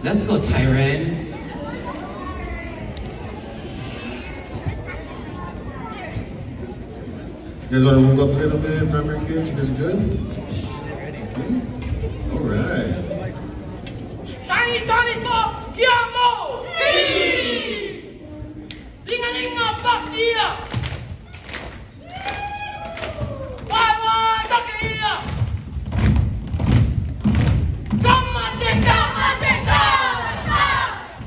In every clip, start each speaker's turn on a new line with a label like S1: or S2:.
S1: Let's go, Tyron.
S2: You guys want to move up a little bit, primary kids? You guys are good? Okay. All right.
S3: Shiny Johnny Pop, Kiamo! Linga Pop Dia! Wai Takia! Kamate Kamate Ka!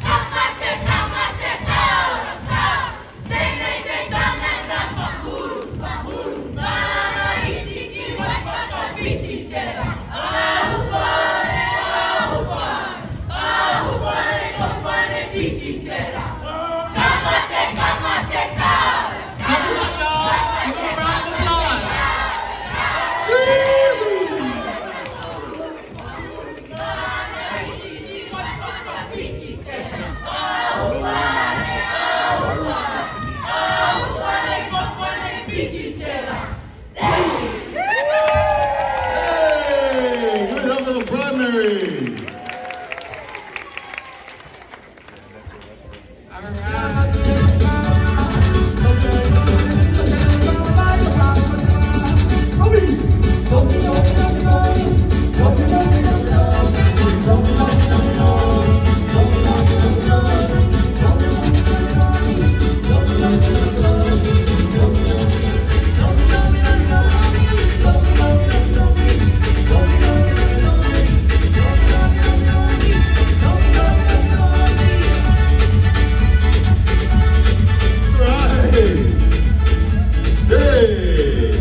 S3: Kamate Kamate Ka! Tene te tangata pahuru pahuru! Mana itiki waipaka whiti tera! Ahupare ahupare! Ahupare kopare whiti tera! Kamate kamate ka!
S1: Come on, y'all. Give them a round of applause.
S2: Hey! Give it up for the primary.
S1: All right.
S2: All right. Hey!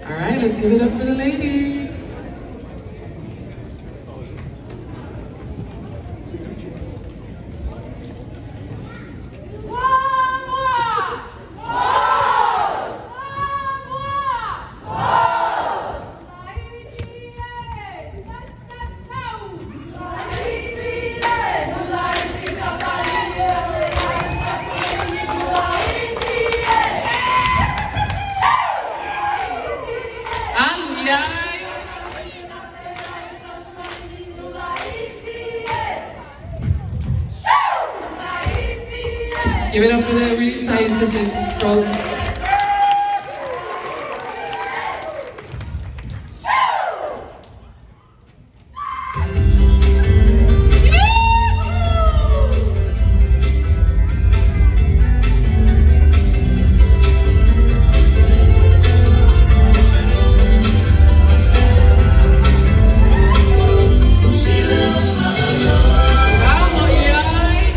S1: All right, let's give it up for the ladies. Hallelujah. Give it up for the Relief Science Sisters, folks. Bravo, Eli.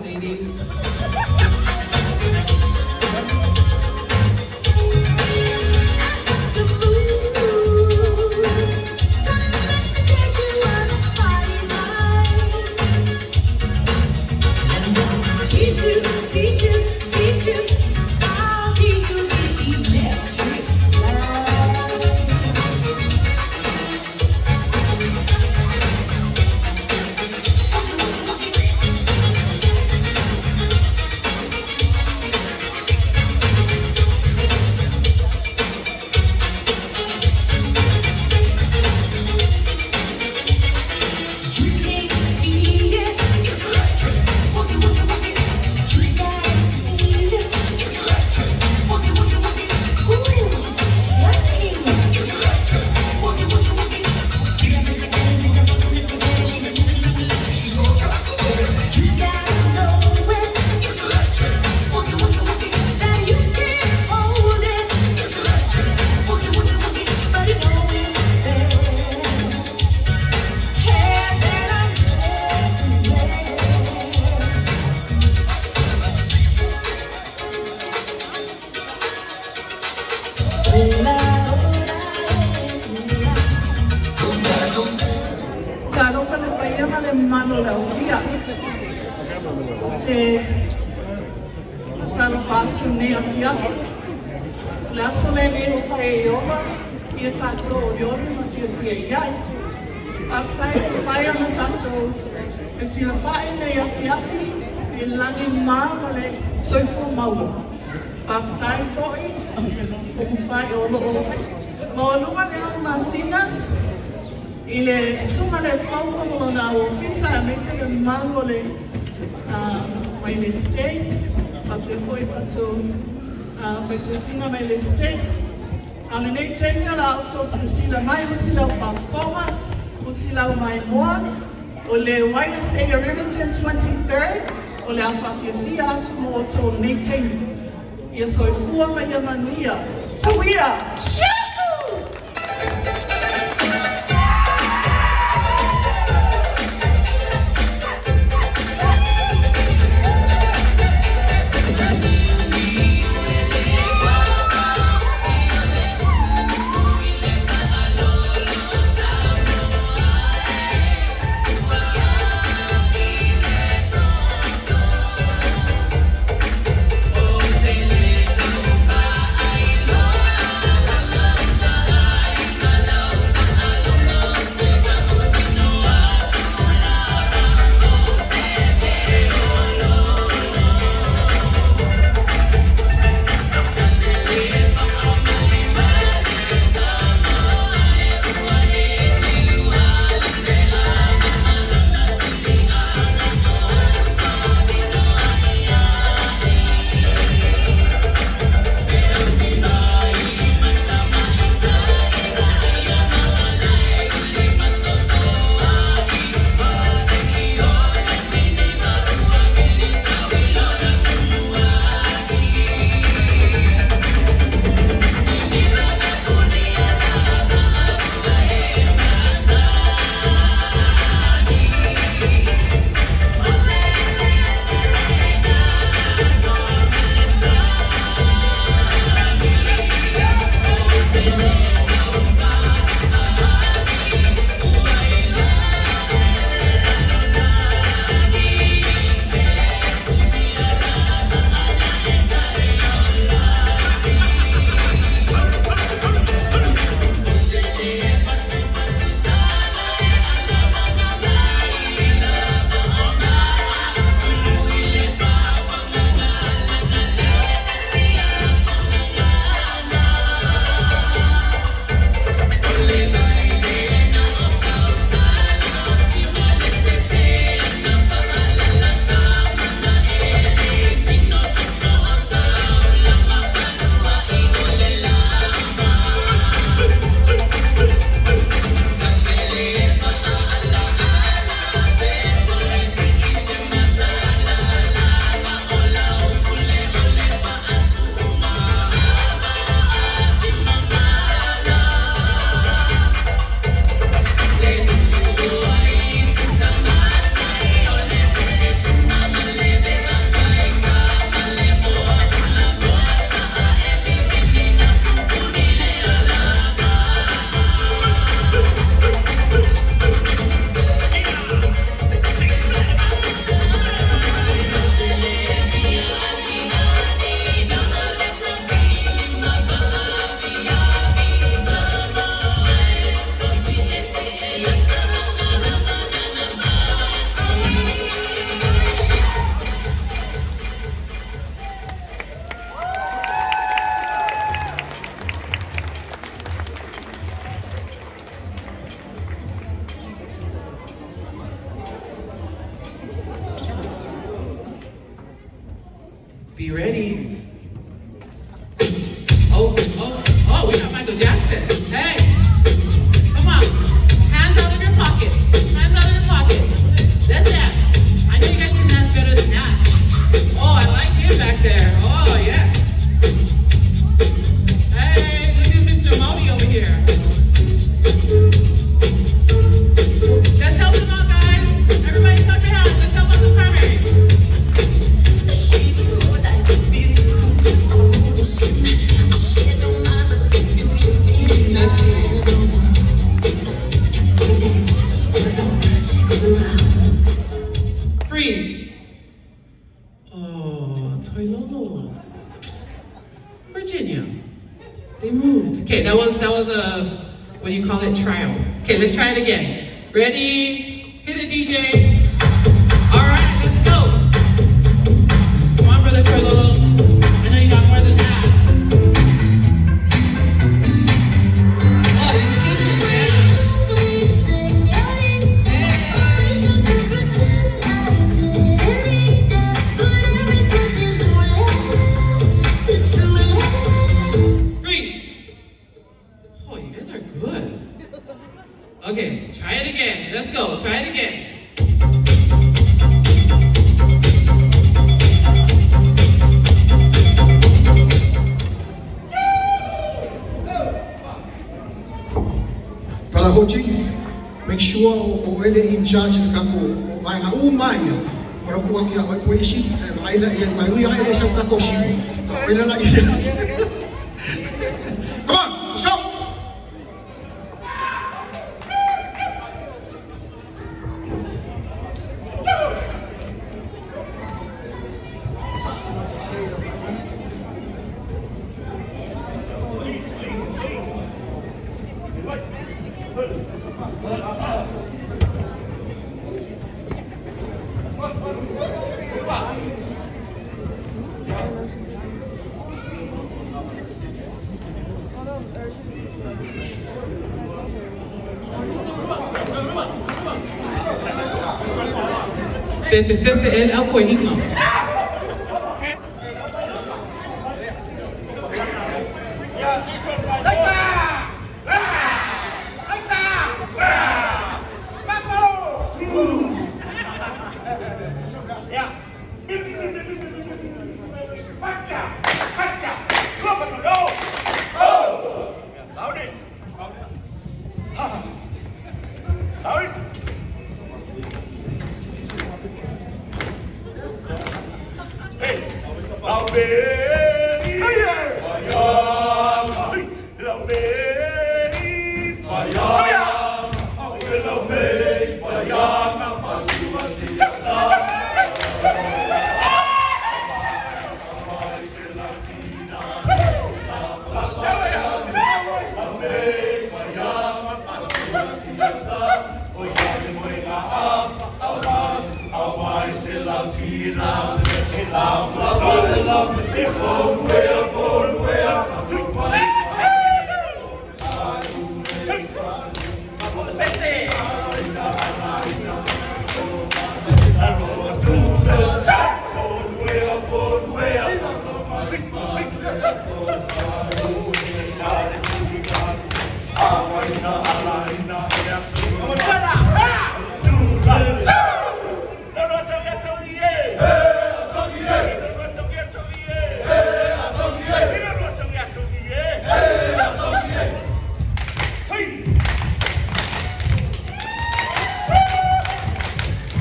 S1: ladies.
S3: Teach you, teach you, teach you. I'll teach you the electric slide. You can't see it. It's electric. Boogie, woogie, woogie. You gotta feel it. It's electric. Boogie, woogie, woogie. Ooh, it's shocking. It's electric. Boogie, woogie, woogie. You gotta know it. It's electric. Boogie, woogie, woogie. That you can't hold it. It's electric. Boogie, woogie, woogie. But you know it's there. Hair that I love to wear.
S4: Talofa le paia ma le mamalu o le aufia. Ou te faatalofa atu lenei afiafi. O le aso lenei ua fai e Ieova ia tatou olioli ma fiafia i ai. Faafetai ua mafai ona tatou fesilafai lenei afiafi i le lagi ma ma le soifua maua. Faafetai foi ua mafai o loo maualuga le 6 masina i le susuga le Paulo ma lona au ofisa aemaise le mamalu o le mai le state faapea foi tatou faitofiga mai le state. A o lenei taimi o le a outou silasila mai o silau faafofoga o silau maimoa o le YSA Riverton 23rd o le a faafiafia atu mo outou lenei taimi. Ia soifua ma ia manuia. Sauia! Shoo!
S1: Oh, say little Be ready. Oh, oh, oh, we got Michael Jackson. Hey, come on. Hands out of your pockets. Hands out of your pockets. Let's dance. I know you guys can dance better than that. Oh, I like him back there. Oh, yeah. Hey, look at Mr. Maui over here. Let's help him out, guys. Everybody clap your hands. Let's help out the primary. Let's see. Freeze. Oh, Toilolos. Virginia. They moved. Okay, that was a, what do you call it, trial. Okay, let's try it again. Ready? Hit it, DJ. All right, let's go. Come on, Brother Toilolo. I know you got more than that. Oh, you kissed it, man. Hey. Freeze. Oh, you guys are good. Okay, try it again. Let's go. Try it again.
S2: Brother Hochi, make sure o ele in charge ka ko vai na u mai. Ora ku aki a polisi, ai la ia mai ui ai le sa ka ko si. Oi la la. Come on, let's go.
S1: Fefe fefe el au koi hinga.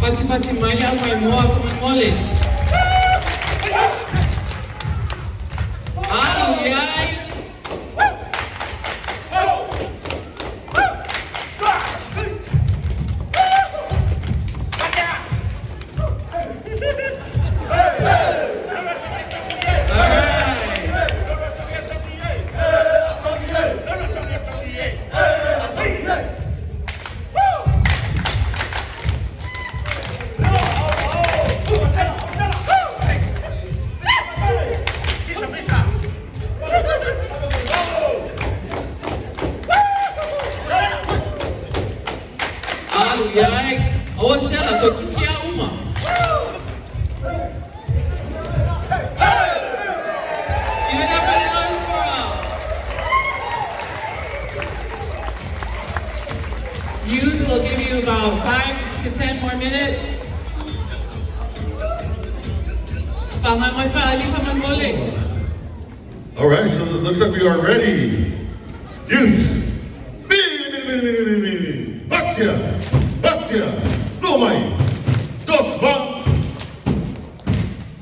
S1: Pati pati maya mai moa mole. Alu yai. All right. about 5 to 10 more minutes.
S5: All right, so it looks like we are ready. Youth. Batia, Batia, Lomai, Dots Van,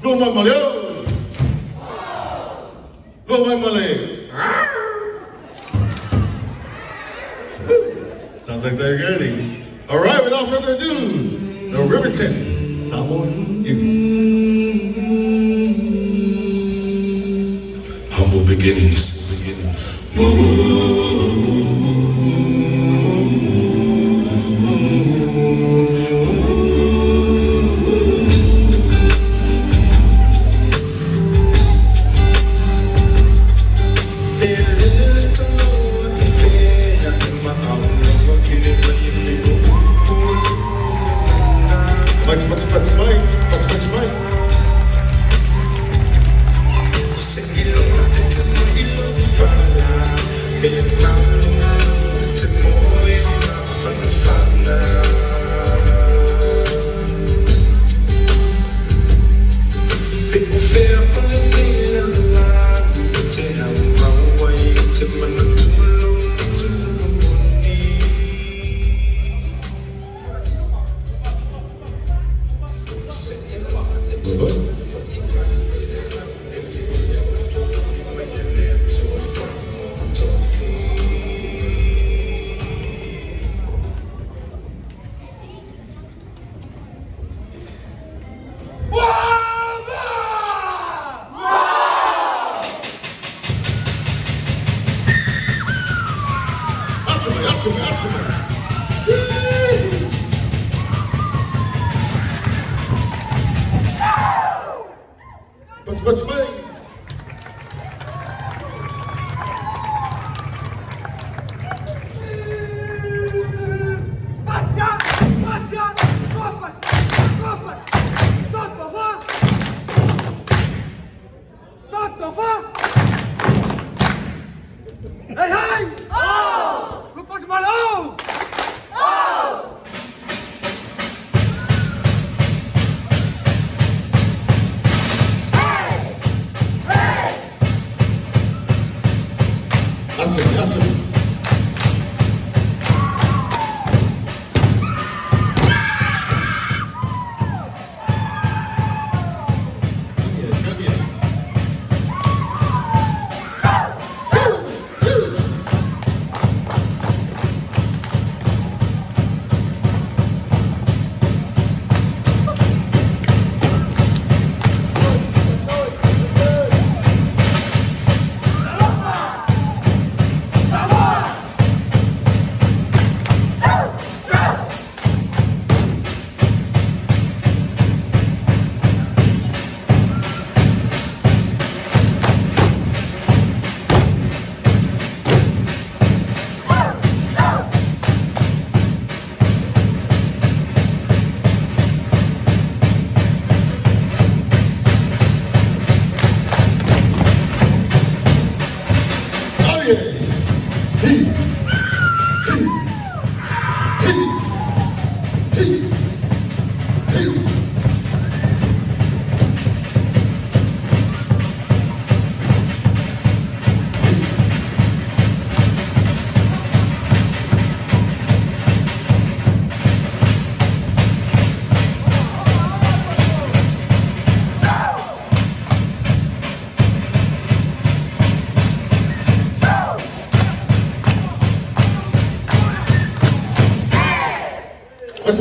S5: Lomai Maleo, Lomai Malay. Sounds like they're ready. All right, without further ado, the Riverton Samoan Youth.
S6: Humble beginnings.
S5: What's me?
S2: Hey, hey! Oh! Oh!
S5: That's it. Come here. Let's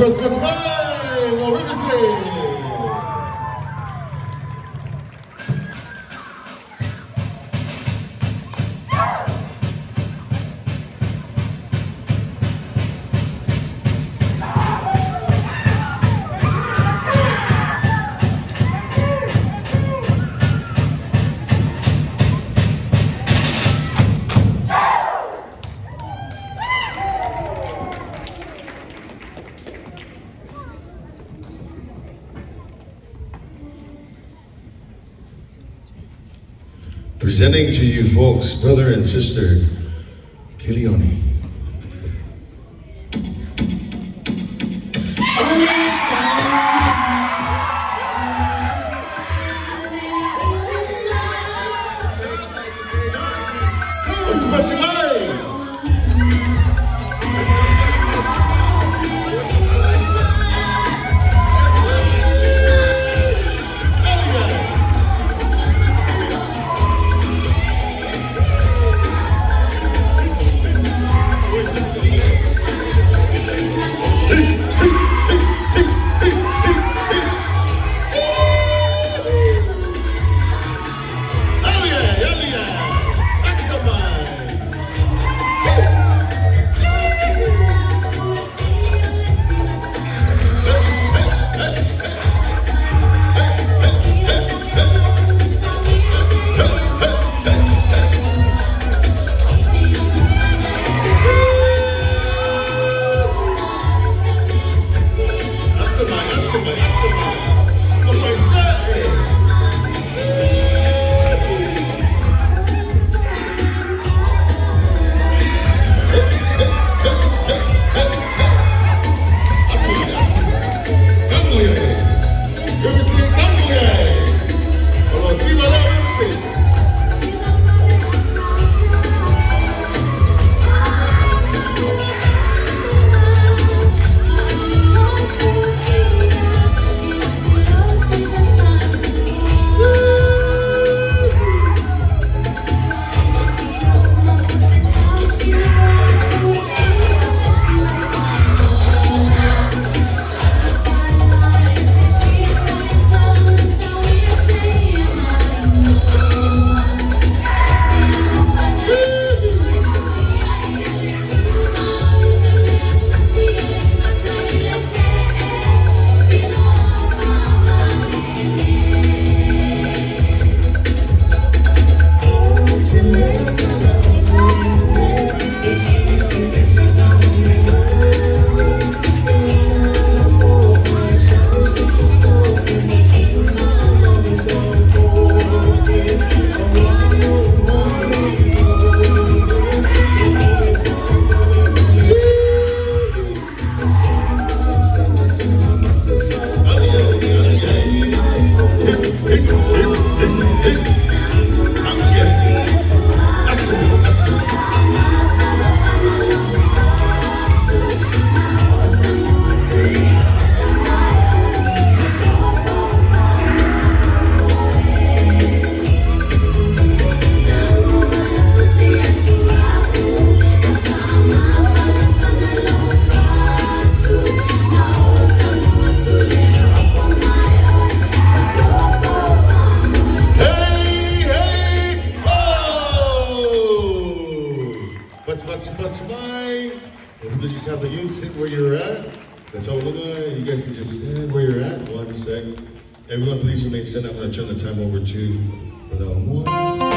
S5: Presenting to you folks, brother and sister, Kilioni. Pati mai. Just have the youth sit where you're at. That's all. You guys can just stand where you're at. 1 sec. Everyone, please remain standing. I'm going to turn the time over to Brother Aumua.